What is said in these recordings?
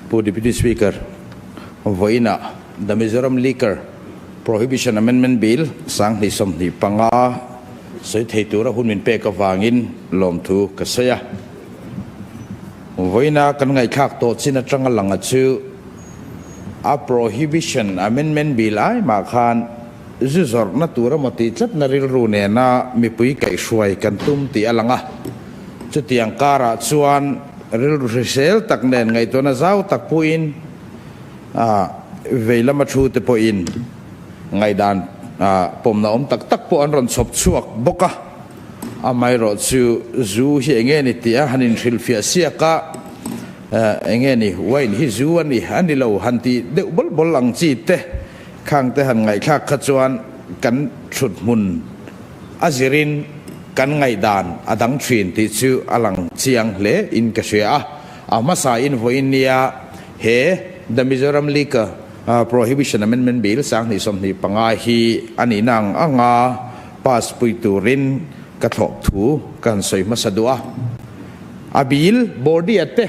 Pu Deputy Speaker, vawiinah The Mizoram Liquor Prohibition Amendment Bill 2025 sawi thei tura hun min pek avangin lawmthu ka sawi a. Vawiina kan ngaihthlak tawh chin atanga langa chu a Prohibition Amendment Bill ai mah khan zu zawrhna tur emaw tih tlatna rilru nena mipui kaihhruai kan tum tih a lang a. Chutiang karah chuan rilru hrisel tak nen ngaihtuahna zau tak puiin vei lama thu te pawhin ngaihdan pawmna awm tak tak pawh an rawn chhawp chhuak bawk a. Amaherawhchu zu hi eng nge ni tih a han inhrilhfiah siak a, eng nge ni wine hi zu a ni a ni lo han tih deuh bawl bawl ang chi te Khang te han ngaihthlak kha chuan kan thut hmun a zirin kan ngaihdan a dang thin tih chu a lang chiang hle in ka hria a. A hmasa in vawiin nia he The Mizoram Liquor Prohibition Amendment Bill 2025 hi a nihna ang anga pass pui turin ka thlawp thu ka han sawi hmasa duh a. A bill body a te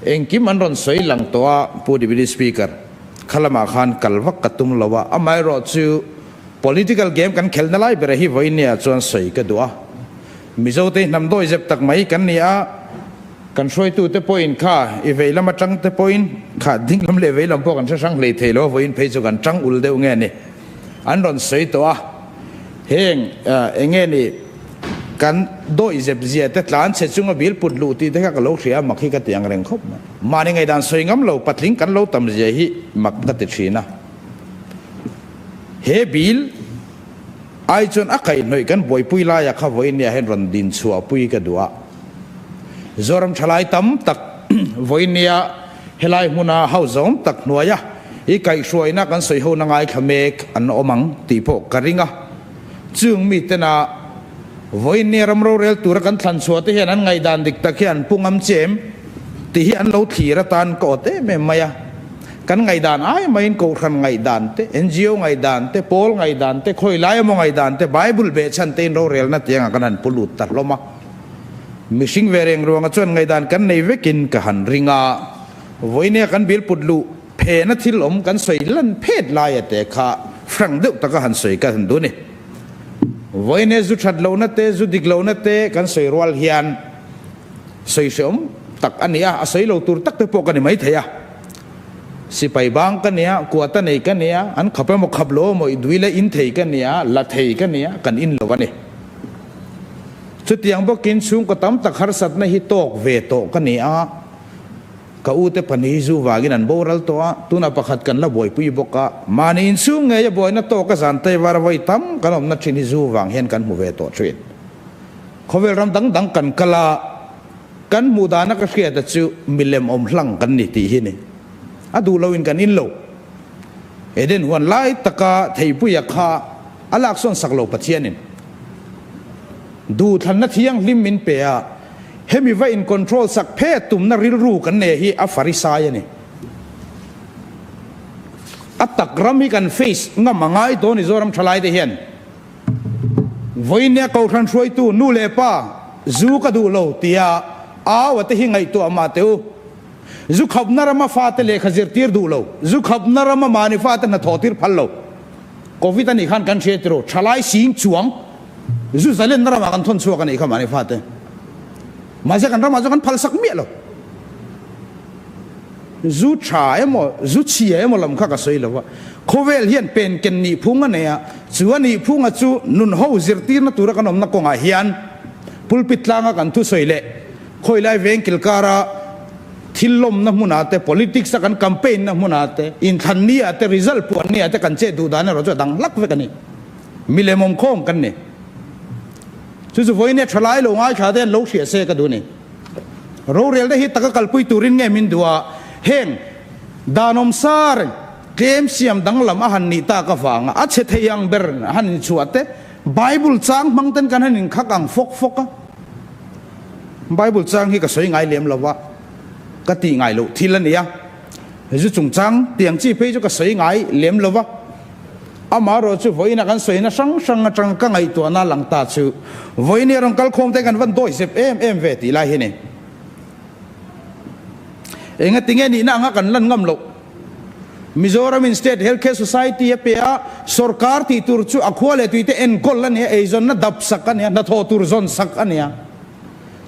Engkim an rawn sawi lang tawh a, Pu Deputy Speaker, kha lamah khan kal vak ka tum lo a, amaherawhchu political game kan khelna lai bera hi vawinia chuan sawi ka duh a. Mizote hi hnam dawi zep tak mai kan ni a, kan hruaitute pawhin kha i vei lam atang te pawhin kha ding lam leh vei lam pawh kan hre hrang hlei thei lo a, vawiin phei chu kan tang ul deuh nge ni an rawn sawi tawh a, heng eng nge ni. Kan dawih zep zia te tlan chhe chunga bil put luh tih te kha ka lo hria a, mak hi ka ti ang reng khawp mai. Mahni ngaihdan sawi ngam lo patling kan lo tam zia hi mak ka ti thin a. He bil ai chuan a kaihhnawih kan buaipui laia kha vawiin nia hian rawn din chhuah pui ka duh a. Zoram thalai tam tak vawiin nia helai hmuna hau zawng tak hnuaia i kaihhruaina kan sawi ho na ngaithla mek an awm ang tih pawh ka ring a. Chung mitena vawiin nia ram rorel tura kan thlan chhuah te hian an ngaihdan dik tak hi an pu ngam che em tih hi an lo thlir atan ka awt em em mai a. Kan ngaihdan ai maiin Kohhran ngaihdan te, NGO ngaihdan te, pawl ngaihdan te, khawi lai emaw ngaihdan te, Bible behchhan tein rorelna tiangah kan han pu lut ta hlawm a. Mihring ve reng ruangah chuan ngaihdan kan nei vekin ka han ring a. Vawiin nia kan bil put luh Phena thil awm kan sawi lan phet laia te kha hrang deuh taka han sawi ka han duh ni. Vawiin zu that lohna te, zu dik lohna te kan sawi rual hian sawi hreawm tak a ni a, a sawi lo tur tak te pawh ka ni mai thei a. Sipai bang ka nia, kuata nei ka nia, an khap emaw khap lo emaw i dui leh in thei ka nia, la thei ka nia, kan in lo a ni. Chutiang bawkin chhungkaw tam tak harsatna hi tawk ve tawh ka ni a. Ka u te pahnih hi zu vangin an boral tawh a, tunah pakhat kan la buaipui bawk a, mahni inchhung ngei a buaina tawk a zan tei var vawi tam kan awmna thin hi zu vang hian kan hmu ve tawh thin. Khawvel ram dang dang kan kal a, kan hmuh dana ka hriat a chu milem awm hlang kan ni tih hi ni. A duh loin kan in lo. Eden huan lai taka theipuia kha a laksawn sak lo Pathianin. Duhthlanna thianghlim min pe a, hemi va in control sak phet tumna rilru kan nei hi a farisai a ni. A tak ram hi kan face ngam a ngai dawn i Zoram thalai te hian. Vawinia Kohhran hruaitu nu leh pa zu ka duh lo tia au a te hi ngaihtuah mah teh u. Zu khapna rama fate lehkha zirtir duh lo, zu khapna rama mahni fate hnathawh tir phal lo. Covid a nih khan kan hria tiraw, thalai sing chuang zu zalenna ramah kan thawn chhuak a nih kha mahni fate. Mahse kan ramah chuan kan phal sak miah lo. Zu tha emaw, zu chhia emaw lam kha ka sawi lo va. Khawvel hian pen ken nih phung a nei a, chu a nih phunga chu nun ho zirtirna tura kan awmna kawngah hian pulpit tlanga kan thusawi leh khawilai veng kilkara Thil lawmna hmunah te, politics a kan campaign na hmunah te, inthlan ni ah te, result puan ni ah te kan chet duh dan erawh chu a dang hlak vek a ni. Milem awm khawm kan ni. Chu chu vawiin tha lai lo ngaithla te an lo hria se ka duh ni. Rorel te hi taka kalpui turin nge min duh a, heng danawm sa reng, tlem siam danglam a han nih tak avanga a chhe thei ang ber han inchhuah te, Bible chang hmang ten kan han inkhak ang fawk fawk a. Bible chang hi ka sawi ngai lem lo va, ka tih ngai loh thil a ni a. Zu chungchang tiang chi phei chu ka sawi ngai lem lo va. Amaherawh chu vawiina kan sawina hrang hrang atang ka ngaihtuahna lang ta chu vawiin hi a rawn kal khawm te kan van dawi zep em em ve tih lai hi ni. Engatinge nihna anga kan lan ngam loh? Mizoram in State Health Care Society a pe a, sorkar tih tur chu a khua leh tuite enkawl a nia, eizawnna dap sak a nia, hnathawh tur zawn sak a nia.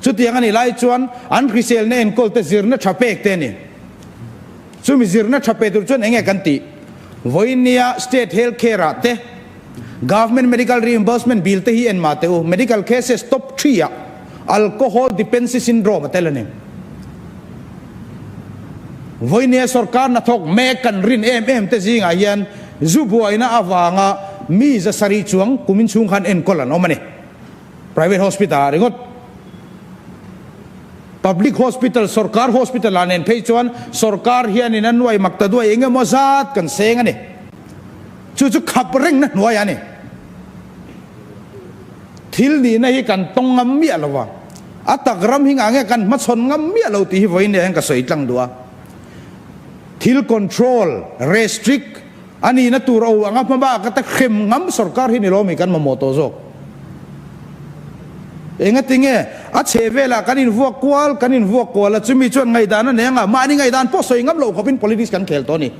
Chutiang a nih lai chuan an hriselna enkawl te zirna tha pek te a ni. Chumi zirna tha pe tur chuan enge kan tih? Vawinia State Health Care ah te Government Medical Reimbursement Bill te hi en mah teh u, Medical Cases Top Three ah Alcohol Dependency Syndrome a tel a ni. Vawinia sorkar hnathawk mek kan rin em em te zingah hian zu buaina avanga mi 700 chuang kumin chhung khan enkawl an awm a ni. Private hospital ah ringawt. Public hospital, sorkar hospital ah nen phei chuan sorkar hianin a nuai mak ta duai eng emaw zat kan seng a ni. Chu chu khap rengna hnuai a ni. Thil nihna hi kan tawng ngam miah lo va, a tak ram hi ngah nge kan hmachhawn ngam miah lo tih hi vawiin leh hian ka sawi tlang duh a. Thil control, restrict, a nihna tur o anga hmabak ata hrem ngam sorkar hi ni lo mi kan mamawh tawh zawk. Engatinge a chhe velah kan invuak kual kan invuak kual a, chumi chuan ngaihdan a nei anga mahni ngaihdan pawh sawi ngam loh khawpin politics kan khel tawh a ni.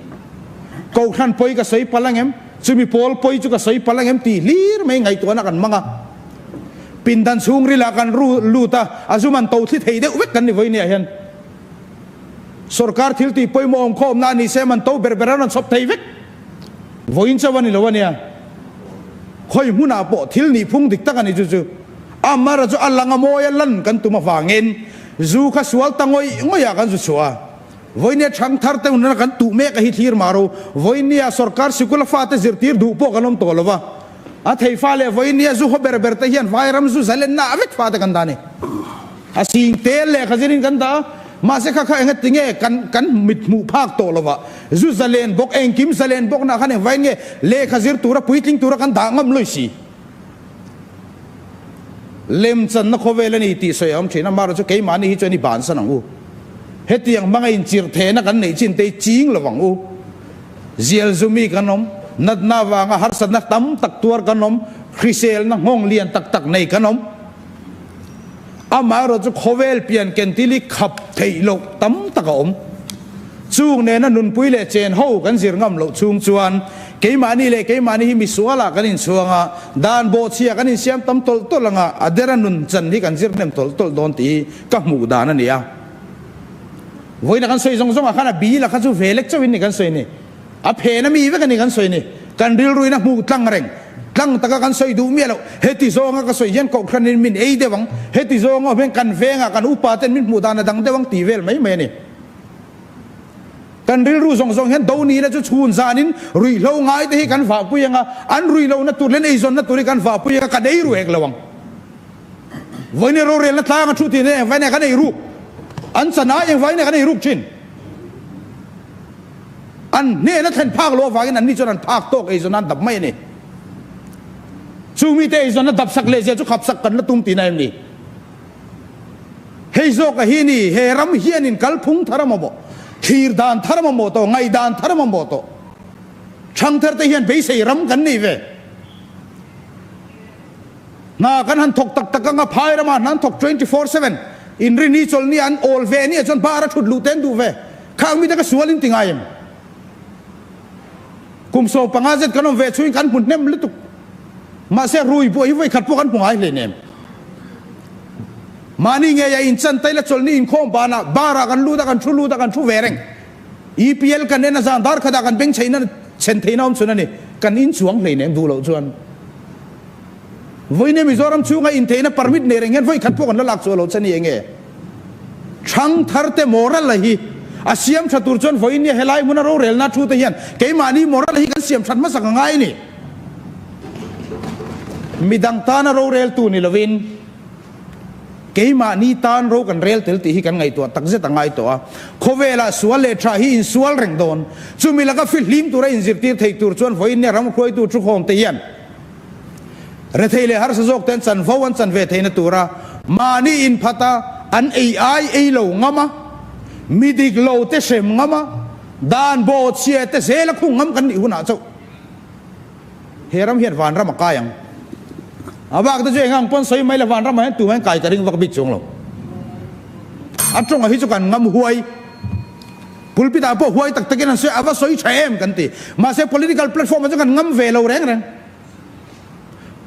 Kohhran pawi ka sawi palh angem, chumi pawl pawi chu ka sawi palh angem tih hlir mai ngaihtuahna kan hmang a. Pindan chhungrilah kan ru lut a, a zum an to thli thei deuh vek kan ni vawinia hian. Sorkar thil tih pawimawh awm khawmna a ni se man to ber ber an rawn chhawp thei vek. Vawiin chauh a ni lo a nia. Khawi hmunah pawh thil nih phung dik tak a ni chu chu. Amara chu a lang a mawi a lan kan tum avangin zu kha sual ta ngawih ngawih ah kan zu chhuah a. Vawinia thang thar te hunah kan tuh mek a hi thlir mah ro. Vawinia sorkar sikul a fate zirtir duh pawh kan awm tawh lo va. A thei fa leh vawinia zu haw ber ber te hian vairam zu zalenna a vek fate kan dah a ni. A sing tel lehkha zirin kan dah a, mahse kha kha enga tinge kan kan mit hmuh phak tawh lova zu zalen bawk engkim zalen bawk nah khan engvain nge lehkha zir tura puitling tura kan dah ngam lawi si. Lemchanna khawvel a ni tih sawi a awm thin a, amaherawhchu keimahni hi chuan i bansan ang u. Hetiang hmanga inchirh thehna kan neih chin te hi ching lo ang u. Zial zumi kan awm, natna avanga harsatna tam tak tuar kan awm, hriselna nghawng lian tak tak nei kan awm. Amaherawhchu khawvel pian kentil hi khap theih loh tam tak a awm. Chung nena nunpui leh chen ho kan zir ngam loh chhung chuan keimahni leh keimahni hi misualah kan inchhuang a, dan bawhchhia kan insiam tam tawlh tawlh anga a dera nun chan hi kan zir hnem tawlh tawlh dawn tih hi ka hmuh dan a ni a. Vawiina kan sawi zawng zawngah khan a bil a kha chu ve lek chauhin ni kan sawi ni. A phen a mi vek a ni kan sawi ni. Kan rilruin a hmuh tlang reng. Tlang taka kan sawi duh miah loh. Heti zawnga ka sawi hian kohhranin min ei deuh ang, heti zawnga awm hian kan vengah kan upa ten min hmuh dan a dang deuh ang tih vel mai mai a ni. Kan rilru zawng zawng hian do ni la chu chhun zanin ruihhlo ngai te hi kan vahpui ang a, an ruihlohna tur leh an eizawnna tur hi kan vahpui ang a, kan ei ruh hek lo ang. Vawiin rorelna tlang a thu tih nen engvai nge kan ei ruk? An chan ai engvai nge kan ei ruk thin? An hnehna thlen phak loh avangin anni chuan an phak tawk eizawn an dap mai a ni. Chu mite eizawnna dap sak leh zia chu khap sak kan la tum tihna em ni? Hei zawka hi ni, he ram hianin kalphung thar a mamawh, thlir dan thar a mamawh tawh, ngaihdan thar a mamawh tawh. Thangthar te hian beisei ram kan nei ve. Hna kan han thawk tak tak anga phai ramah hna an thawk 24/7. Inrini chawlhni an awl ve nia chuan bar a thut luh te an duh ve. Khang mite ka sual in ti ngai em? Kum 15 zet kan awm ve chhuin kan hmu hnem lutuk. Mahse rui buai hi vawi khat pawh kan hmu ngai hleinem. Mahni ngei a inchan taila chawlhni inkhawm banah bar ah kan lut a kan thu lut a kan thu ve reng. EPL kan en a zan dar khatah kan beng chheihna chhen theihna awm chhun a ni. Kan inchuang hleinem duh loh chuan. Vawiin Mizoram chhunga intheihna permit nei reng hian vawi khat pawh kan la lak chhuah loh che ni enge? Thangthar te moral a hi a siam tha tur chuan vawiin helai hmuna rorelna thu te hian keimahni moral a hi kan siam that hmasak a ngai a ni. Midang tana rorel tu ni lovin keimahni tan ro kan rel tel tih hi kan ngaihtuah takzet a ngai tawh a. Khawvelah sual leh tha hi insual reng dawn. Chumi laka fihlim tura inzirtir thei tur chuan vawiin ram hruaitu thukhawm te hian Rethei leh harsa zawk ten chanvo an chan ve theihna tura mahni inphat a, an ei ai ei lo ngam a, mi dik lo te hrem ngam a, dan bawh chhia te zel a khung ngam kan nih hunah chauh he ram hian vanram a kai ang. A bak te chu eng ang pawn sawi mai la vanram ah hian tumah hian kai ka ring vak bik chuang lo. A tawngah hi chu kan ngam huai. Pulpit ah pawh huai tak takin an sawi a, a va sawi tha em kan ti. Mahse political platform ah chuan kan ngam ve lo reng reng.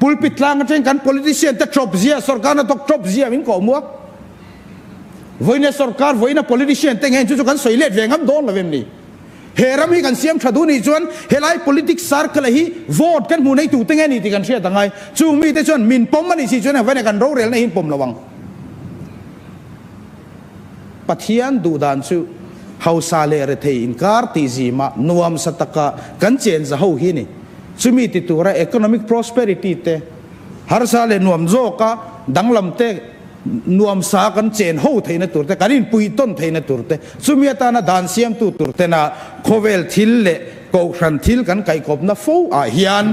Pulpit tlang atangin kan politician te tawp zia, sorkar hnathawk tawp zia min kawh muak. Vawiina sorkar, vawiina politician te nge chu chu kan sawi let ve ngam dawn lo em ni? He ram hi kan siam tha duh nih chuan helai politics circle hi vote kan hmuh nei tute nge ni tih kan hriat angai. Chung mite chuan min pawm a nih si chuan vawiina kan rorelna hi in pawm lo ang. Pathian duhdan chu hausa leh rethei inkar tih zimah nuamsa taka kan chenza ho hi a ni. Chumi ti tura economic prosperity te, harsa leh nuam zawka danglam te, nuamsa kan chen ho theihna tur te, kan inpui tawn theihna tur te, chumi atana dan siamtu tur tena khawvel thil leh kohhran thil kan kaihkawpna fo ah hian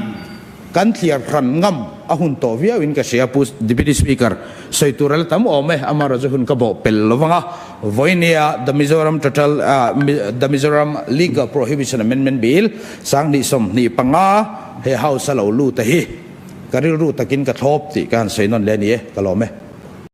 Kan thliar hran ngam a hun tawh viau in ka hria Pu Deputy Speaker, sawi tur a la tam awm e, amaherawh chu hun ka bawh pel lo vang a, vawinia The Mizoram Total The Mizoram Legal Prohibition Amendment Bill 2025 he House a lo lut a hi ka rilru takin ka thlawp tih ka han sawi nawn leh a ni e, ka lawm e.